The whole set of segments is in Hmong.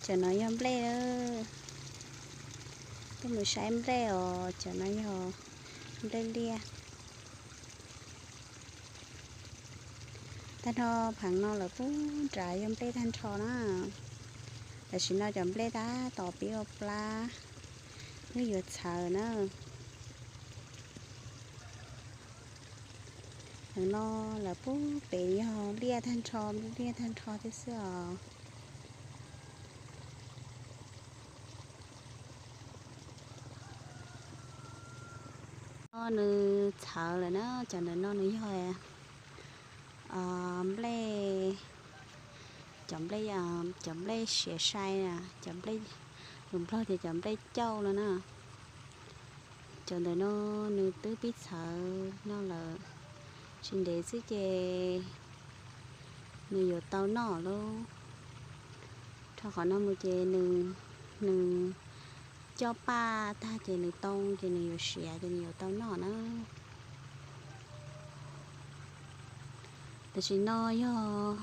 Cov no yog nplej, tuaj mus saib nplej os, cov no yog nplej liaj. Tag nrho pheev no lawm puag nrad yog nplej tag nrho na. Tam sim no cov nplej tab tom pib ua plab, wb yuav txhawv na. Pheev no lawm puag pem yog liaj tag nrho, liaj tag nrho thiab xwb os. No nws txhawv lawm na, cov ntawm no nws yog nplej, cov nplej, cov nplej siav sai, cov nplej, lus Nplog tias cov nplej cauj no na. Cov ntawm no nws twb pib txhawv no lawm, tsis ntev xwb ces nws yuav tau noj lauj. Rau qhov no mus ces nws, nws coj paj tag ces nws too ces nws yuav siav ces nws yuav tau noj na. Tam sim no yog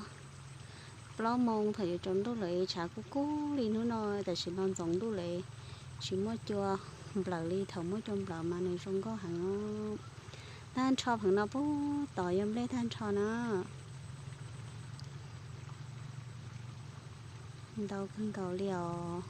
plaub moo thaum yuav tsaus ntuj lawm, tshav kub kub li hnub no, tam sim no ntxoov ntuj lawm, tsis muaj cua nplawm li, thaum muaj cua nplawm mas nws zoo nkauj heev. Tag nrho pheev no puag tod yog nplej tag nrho na. Ntau kawg nkaus li os.